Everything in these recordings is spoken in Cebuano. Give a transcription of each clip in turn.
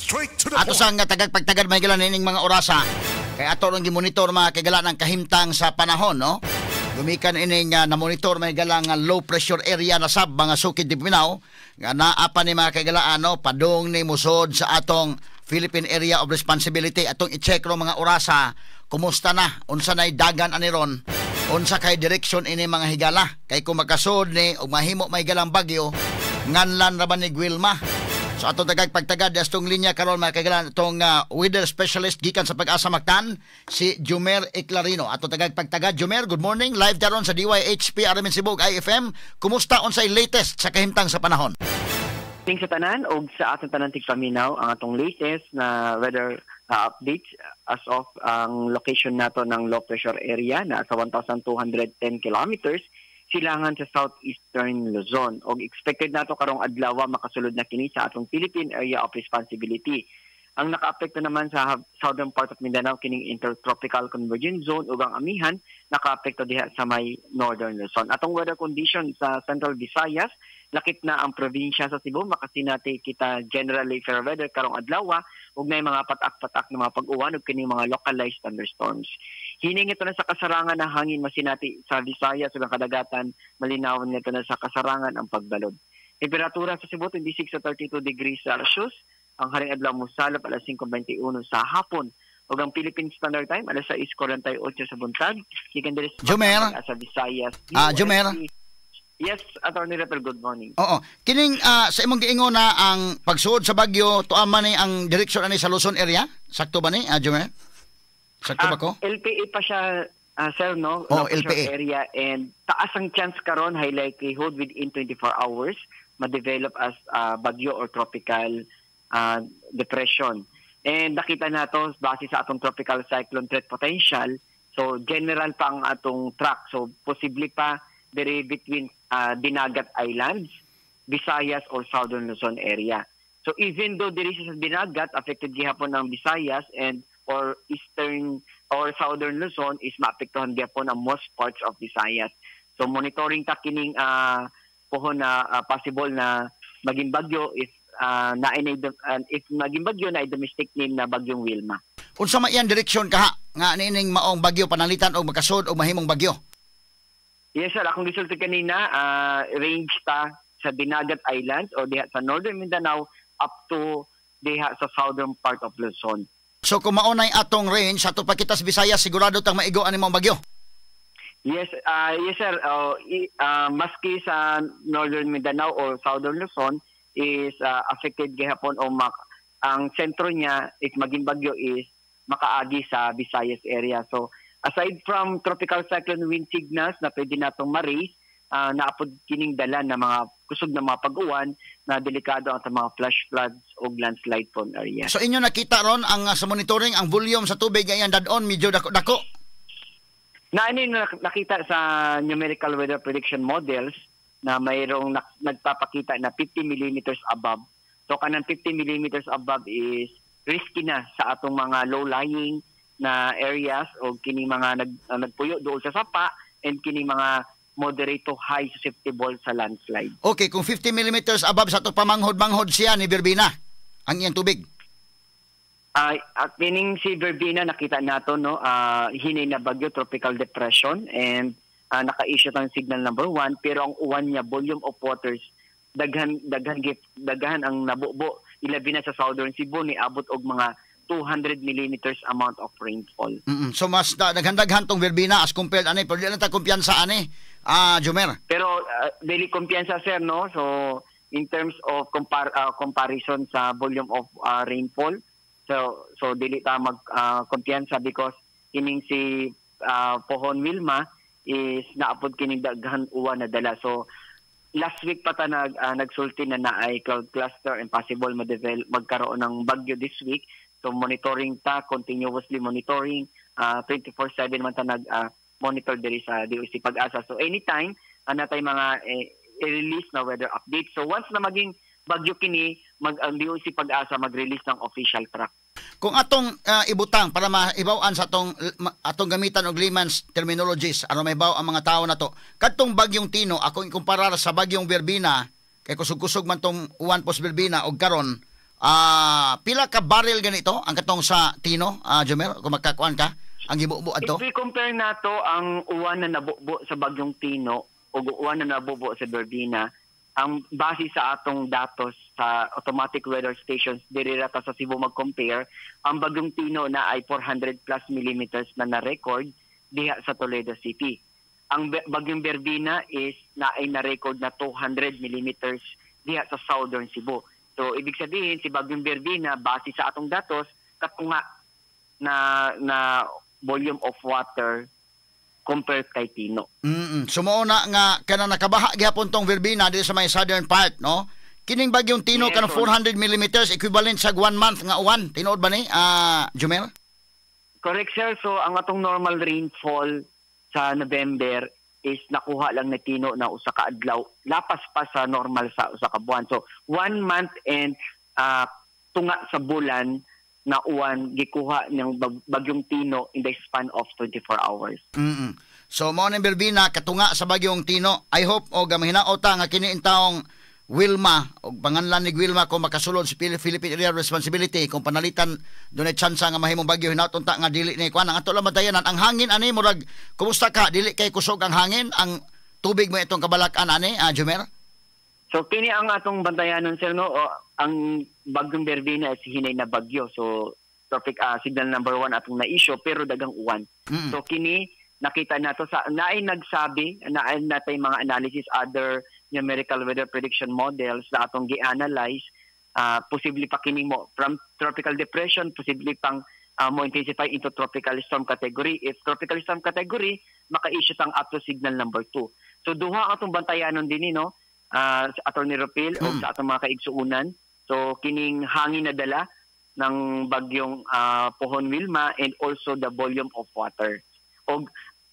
Straight to the Ato point. Sa nga tagag pagtagad, mga higala, niining mga orasa. Kay ato rong gimonitor, mga kaigala, ng kahimtang sa panahon, no? Gumikan ining na-monitor, mga higala, nga low pressure area na sab, mga sukid di Minaw, nga naa pa ni, mga kaigala, ano, padung ni musod sa atong Philippine Area of Responsibility. Atong i-check ro mga orasa kumusta na, unsa nay dagan ani ron, unsa kay direksyon ini, mga higala, kay kung makasud ni og mahimo may galang bagyo, nganlan ra ba ni Wilma. So atong tagag pagtagad astong linya karon, mga kaigala, itong weather specialist gikan sa Pag-asa Mactan, si Jumer Eclarino. Atong tagag pagtagad. Jumer, good morning. Live daron sa DYHP RMN Cebu IFM. Kumusta, unsay latest sa kahimtang sa panahon? Ting sa tanan og sa atong tanan tigpaminaw, ang atong latest na weather updates as of ang location nato ng low pressure area na sa 1,210 kilometers silangan sa southeastern Luzon. Og expected nato karong adlaw makasulod na kini sa atong Philippine Area of Responsibility. Ang nakaapekto naman sa southern part of Mindanao kining Intertropical Convergence Zone ug ang amihan nakaapekto diha sa may northern Luzon. Atong weather condition sa Central Visayas, lakip na ang probinsya sa Cebu, makasinati kita generally fair weather karong adlaw ug nay mga patak-patak na mga pag-uwan ug kining mga localized thunderstorms. Hining ito na sa kasarangan ng hangin masinati sa Visayas ug ang kadagatan, malinawon nito na sa kasarangan ang pagbalod. Temperatura sa Cebu, 26 to 32 degrees Celsius. Ang haring adlaw mosalop alas 5:21 sa hapon. Ug ang Philippine Standard Time alas 6:48 sa buntag. Gikan diri sa Jumer? Sa Visayas. Ah, Jumer? Yes, Attorney Repel, good morning. Oo. Kining sa imong giingon na ang pagsuod sa bagyo, tuama man ni ang direksyon ani sa Luzon area? Sakto ba ni, Jumer? Sakto ba ko? LPA pa siya, sir, no? Oh, Low pressure LPA. area and taas ang chance karon, high likelihood within 24 hours ma-develop as bagyo or tropical depression. And nakita nato base sa atong tropical cyclone threat potential. So general pa ang atong track. So posible pa diri between Dinagat Islands, Visayas or Southern Luzon area. So even though diri siya sa Dinagat, affected gihapon ang Visayas and or eastern or southern Luzon is maapektuhan gihapon ang most parts of Visayas. So monitoring ta kining pohon na possible na maging bagyo if na if maging bagyo na domestic name na Bagyong Wilma. Unsa man iyang direksyon kaha nga niining maong bagyo pananglitan og makasud og mahimong bagyo? Yes sir, akong gisulti kanina, range ta sa Dinagat Islands o diha sa Northern Mindanao up to diha sa southern part of Luzon. So kung mao nay atong range ato pa kita sa Visayas, sigurado tang maigo ani maong bagyo. Yes, sir. Maski sa Northern Mindanao or Southern Luzon is affected gihapon o ang sentro niya if maging bagyo is makaagi sa Visayas area. So aside from tropical cyclone wind signals na pwede natong ma-raise, naapod kining dala na mga kusog na mga pag-uwan na delikado ang sa mga flash floods o landslide prone area. So inyo nakita ron ang sa monitoring, ang volume sa tubig nga iyang dad-on medyo dako-dako. Na ano yung nakita sa numerical weather prediction models na mayroong nagpapakita na 50 millimeters above. So kanang 50 millimeters above is risky na sa atong mga low-lying na areas o kining mga nagpuyo dool sa sapa and kining mga moderate to high susceptible sa landslide. Okay, kung 50 millimeters above sa ato pamanghod-manghod siya ni Verbena ang iyang tubig. Ay, at kining si Verbena, nakita nato, no, hinay na bagyo, tropical depression, and naka-issue tang signal number 1, pero ang uwan niya, volume of waters, daghan daghan daghan ang nabubo, ilabi na sa southern Cebu, ni abot og mga 200 millimeters amount of rainfall. So mas daghan-daghan tong Verbena as compared ani, pero di lang ta kumpiyansa ani, Jumer. Pero dili kumpiyansa, sir, no. So in terms of comparison sa volume of rainfall, so dili ta mag kumpiyansa because kining si Pohon Wilma is naapod kining daghan uwan na dala. So last week pa ta nagsulti na naay cloud cluster and possible ma-develop, magkaroon ng bagyo this week. So monitoring ta, continuously monitoring, 24/7 man ta nag monitor diri sa DOST Pag-asa. So anytime natay mga i-release na weather update. So once na maging bagyo kini, ang DOST Pag-asa mag-release ng official track. Kung atong ibutang para maibaw-an sa atong gamitan og layman's terminologies aron maibaw ang mga tawo nato. Kadtong Bagyong Tino, akong ikumparar sa Bagyong Verbena, kay kusog-kusog man tong uwan pos Verbena og karon. Pila ka barrel ganito ang katong sa Tino, Jomer, kung magkakuan ka ang gibubo adto? If we compare nato ang uwan na nabubo sa bagyong Tino o uwan na nabubo sa Verbena, ang base sa atong datos sa automatic weather stations diri ra ta sa Cebu mag-compare, ang bagyong Tino na ay 400 plus millimeters na na-record diha sa Toledo City. Ang bagyong Verbena is na ay na-record na 200 millimeters diha sa Southern Cebu. So ibig sabihin, si bagyong Verbena, base sa atong datos, katunga na na volume of water compared kay Tino. So mao na nga kana nakabaha gihapon tong Verbena diri sa may southern part, no? Kining bagyong Tino, kanang 400 millimeters, equivalent sa one month nga uwan. Tinuod ba ni, Jumel? Correct, sir. So ang atong normal rainfall sa November is nakuha lang na Tino na usa ka adlaw, lapas pa sa normal sa usa ka buwan. So one month and tunga sa bulan na uwan gikuha ng bagyong Tino in the span of 24 hours. So mao ning Verbena, katunga sa bagyong Tino. I hope og mahinaot ta nga kini taong Wilma og panganlan ni Wilma, kung makasulod sa Philippine Area of Responsibility, kung panalitan dunay tsansa nga mahimong bagyo, hinaot unta nga dili ni kuan. Ang ato lang bantayanan ang hangin ani. Murag kumusta ka, dili kay kusog ang hangin, ang tubig mo itong kabalakan ani, Jumer? So kini ang atong bantayanon, sir, no. O, ang bagyong Verbena is hinay na bagyo. So tropic signal number 1 atong na-issue pero dagang uwan. So kini nakita nato sa naay nagsabi naay natay mga analysis, other numerical weather prediction models na atong gi-analyze, posible pa kini mo from tropical depression, posible pang mo intensify into tropical storm category. If tropical storm category, maka-issue tang up to signal number 2. So duha ang atong bantayanon dinhi, no, sa Attorney Ropil o sa atong mga kaigsuunan. So kining hangin na dala ng bagyong Pohon Wilma and also the volume of water. Og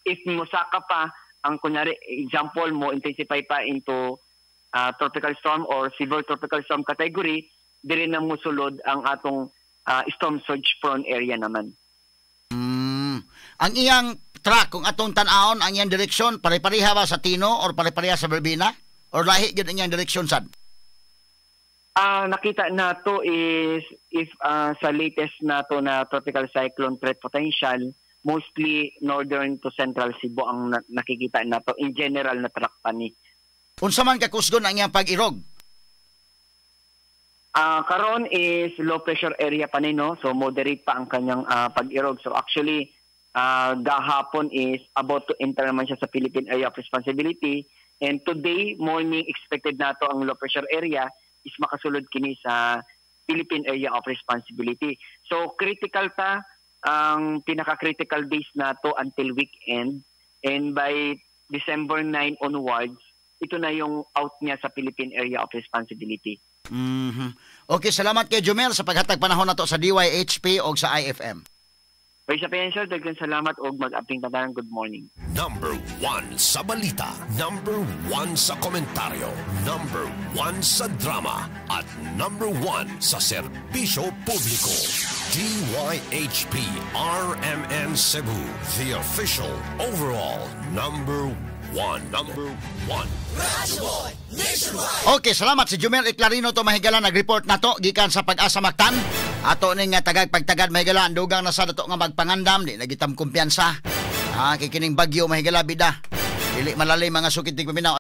if mosaka pa ang, kunyari, example, mo intensify pa into tropical storm or severe tropical storm category, diri na mosulod ang atong storm surge prone area naman. Ang iyang track, kung atong tan-awon ang iyang direksyon, pare-pareha ba sa Tino or pare-pareha sa Verbena? Or lahi gyud ang iyang direksyon sad? Nakita nato is if sa latest nato na tropical cyclone threat potential, mostly northern to central Cebu ang nakikita nato in general na track pa ni. Unsa man kakusgon ang iyang pag-irog? Karon is low pressure area pa ni, no, so moderate pa ang kanyang pag-irog. So actually, gahapon is about to enter naman siya sa Philippine Area of Responsibility, and today morning expected nato ang low pressure area is makasulod kini sa Philippine Area of Responsibility. So critical ta, ang pinaka-critical days nato until weekend, and by December 9 onwards, ito na yung out niya sa Philippine Area of Responsibility. Okay, salamat kay Jumel sa paghatag panahon nato sa DYHP o sa IFM. Pwede sa Sir, daghan salamat og mag-aping tanan. Good morning. Number 1 sa balita, number 1 sa komentaryo, number 1 sa drama, at number 1 sa serbisyo publiko. DYHP RMN Cebu, the official overall number 1. Number 1. Okay, salamat si Jumel Eclarino to, mahigala, nag-report nato gikan sa Pag-asa Mactan. Ato ning nga tagag pagtagad, mahigala, ang dugang na sa dato nga magpangandam, di nagitam kumpiyansa. Ah, kay kining bagyo, mahigala, bida. Dili malalim, mga sukit tig paminaw.